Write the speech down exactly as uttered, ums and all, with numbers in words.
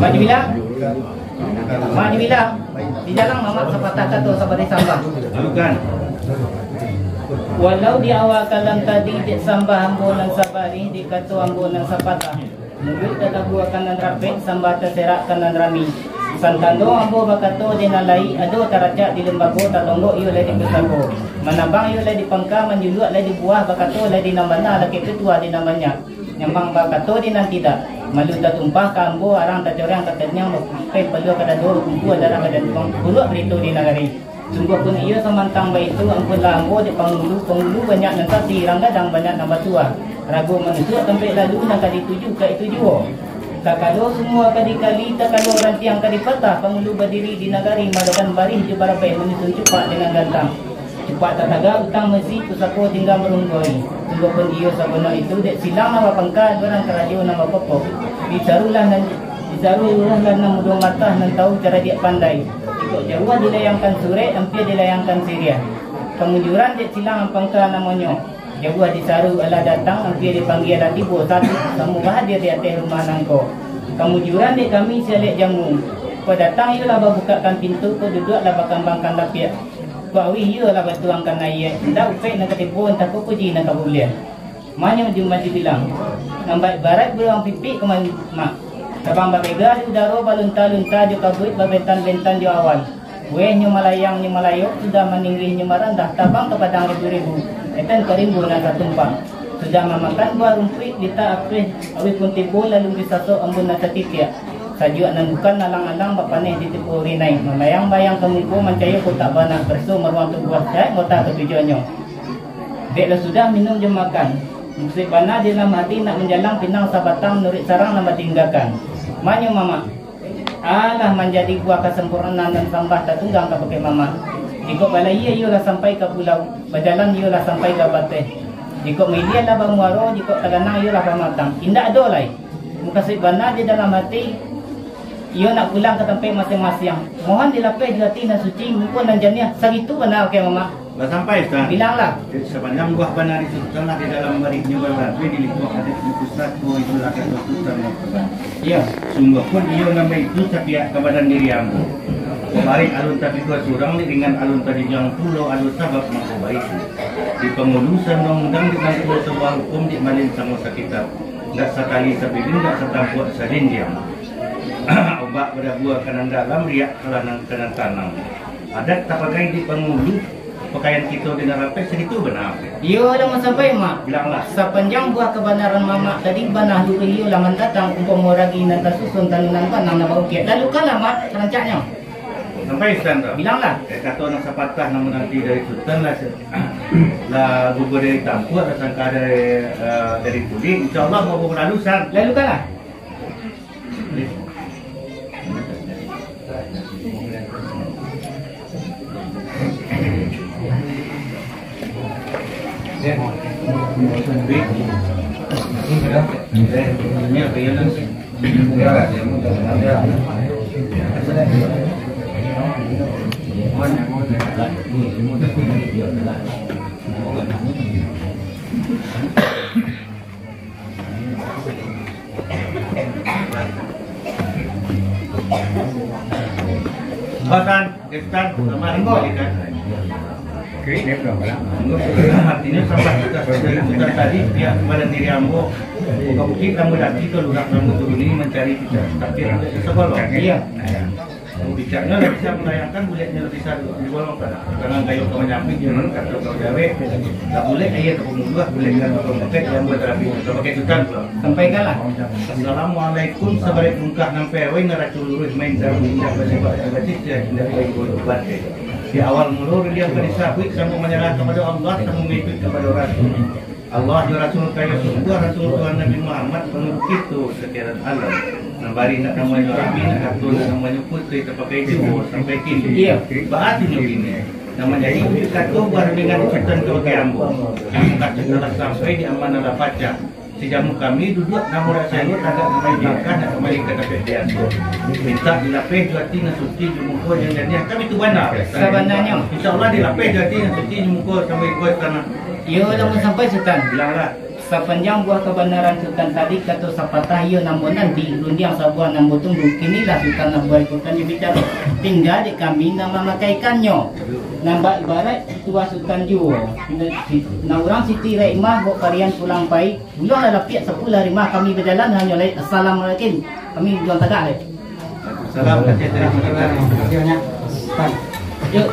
Mak dibilang, mak dibilang, di dalam mamak sapatah kato sabarih sambah. Bukan. Walau di awal kalam tadi, dek sambah ambo nan sabarih, dek kato ambo nan sapatah. Muluik talabuah ka nan rapek, sambah taserak ka nan rami. Santano ambo bakato dek nan lai, ado taracak di lembago, tatonggok iyo lai di pusako. Manabang iyo lai di pangka, manjuluak lai di buah, bakato lai di nan bana, lakek tutua di nan banyak. Nyambang bakato di nan tidak. Malu tatumpah ka ambo, arang tacoreng ka taniang, bakumpua paluah ka dado, bakumpua darah ka jantuang, buruak barito di nagari. Sungguahpun iyo samantang baitu, ampunlah ambo dek pangulu, pangulu banyak nan sati, rang gadang banyak nan batuah. Rago manusuak tampek lalu, nan ka dituju ka itu juo. Takalo sumua ka dikali, takalo rantiang ka dipatah, pangulu badiri di nagari, madakan barih jo barabeh, manyusun cupak dengan gantang. Cupak tataga utang masi, pusako tingga marunggoi. Sungguahpun iyo sabono itu, dek silang nan bapangka, barang karajo nan bapokok. Disarulah nan, disarulah nan mudo matah, nan tahu caradiak pandai. Jikok jauah dilayangkan surek, ampia dilayangkan siriah. Kamujuran dek silang nan pangka namonyo. Jauah disaru alah datang, ampia dipanggia lah tibo, satu samo bahadir di ateh rumah nangko. Kamujuran dek kami si alek jamu. Kok datang iyolah babukakkan pintu, kok duduaklah bakambangkan lapiak. Kok auih iyolah batuangkan aia. Indak upek nan ka tibo, antah kok puji nan ka babuliah. Manyo Jumaik dibilang, nan baik baraik buruang pipik ka ma-, mak. Tabang babega di udaro, balunta-lunta jo kabuik, babentan-bentan jo awan. Buehnyo malayang nyo malayok, sudah maninggih nyo marandah, tabang ka padang ribu-ribu, etan ka rimbo nan satumpang. Sudah mamakan buah rumpuik, litak apeh, auih pun tibo, lalu disasok embun nan satitiak. Sajuak nan bukan alang-alang, bapaneh di tipu rinai, mambayang-bayang ka muko, mancayo kotak banak, baraso maruang tubuah, saik mota katujuahnyo. Dek lah sudah minum jo makan, mukasuik bana di dalam hati, nak manjalang pinang sabatang, nuruik sarang nan batinggakan. Manyo mamak, alah manjadi buah kasampurnaan nan sambah tatunggang kabake mamak. Jikok balahia iyo lah sampai ka pulau, bajalan iyo lah sampai ka bateh. Jikok mailia lah bamuaro, jikok taganang iyo lah bamatang. Indak ado lai. Mukasuik bana di dalam hati, iyo nak pulang ka tampek masiang-masiang. Mohon dilapeh jo ati nan suci, muko nan janiah, sagitu bana, oke, mamak. Lah sampai, Ustaz? Bilanglah. Sapanjang buah bana di Sultan lah di dalam bariknyo, balabuih di lingkuang adat di pusat, ko itulah kato Sultan. Iyo. Sungguahpun iyo nan baitu sapiak ka badan diri ambo. Barik alun tapikua surang, dek ringan alun tajinjang pulo alun, sabab mangko baitu. Di pangulu saundang-undang, dek mantuo sabuah hukum, dek malin samo sakitab. Ndak sakali sabilin, ndak satampuak sajinjiang. Ombak badabua ka nan dalam, riak ka nan, ka nan tanang. Adat tapakai di pangulu, pakaian kito di nan rapek, sagitu bana. Iyo, lah mau sampai, Mak. Bilanglah. Sapanjang buah kabanaran Mamak tadi, bana luruih iyo lah mandatang, umpamo ragi nan tasusun, tanunan banang nan baukiak. Lalukanlah, Mak, rancaknyo. Sampai Sutan tu. Bilanglah. Eh, kato nan sapatah nan mananti dari Sutan lah, se-, lah gugur dari tampuak, lah sangka dari, eh, dari kulik. Insya Allah mau berlalu, San. Lalukanlah. Sutan, Sutan, selamat kembali, kan? Artinya, sampai kita sudah, kita tadi, pihak kepada diri ambo, bukan mungkin kamu daki ke lurah kamu turuni mencari kita, tapi ambo sekolah. Iya. Bicaknyo lah bisa melayangkan, buleknyo lah bisa digolongkan. Tangan kayu ka manyampi, jangan kato ka jawek. Lah bulek aia ka pamuluah, bulek ka pamukek, yang buat rapi, ka pakai Sutan pulo. Sampaikanlah. Assalamualaikum, sabarek bungkah nan peroi, naraco luruih, main taruih, indak basibak, indak basisia, indak baik, indak baik. Di awal mula, dia ka disabuik, samo manyarah kapado Allah, samo mangikuik kapado Rasul. Allah jo Rasul kayo sungguah, Rasul Tuhan Nabi Muhammad, panurut kito sakiran alam. Nan bari nak namonyo Abi, nak kato nak namonyo Putri, tapakai juo sampai kini. Iyo. Baa tu nyo kini? Nan manjadi kato buah rundingan Sutan ka bagai ambo. Kato salah sampai di amanah lah pacah. Sijamu kami duduak, namo dak sayo tagak, kami bangkah nak kambali ka tampek biaso. Mintak dilapeh jo ati nan suci, jo muko nan janiah, kami tu bana. Sabananyo. Insya Allah dilapeh jo ati nan suci, jo muko sampai ikuik tanah. Iyo, lamun sampai Sutan. Bilanglah. Sapanjang buah kabanaran Sutan tadi, kato sapatah iyo nan bondan, di rundiang sabuah nan batunggu. Kinilah Sutan nan buah ikutan jo bicaro, tingga dek kami nan mamakai-ikannyo. Nan ba-, ibaraik tuah Sutan juo. Nan urang Siti Raimah, bok parian pulang pai, buluang lah lapiak, sapulah rimah, kami bajalan hanyo lai. Assalamualaikum. Kami juang tagak lai. Salam. Yuk.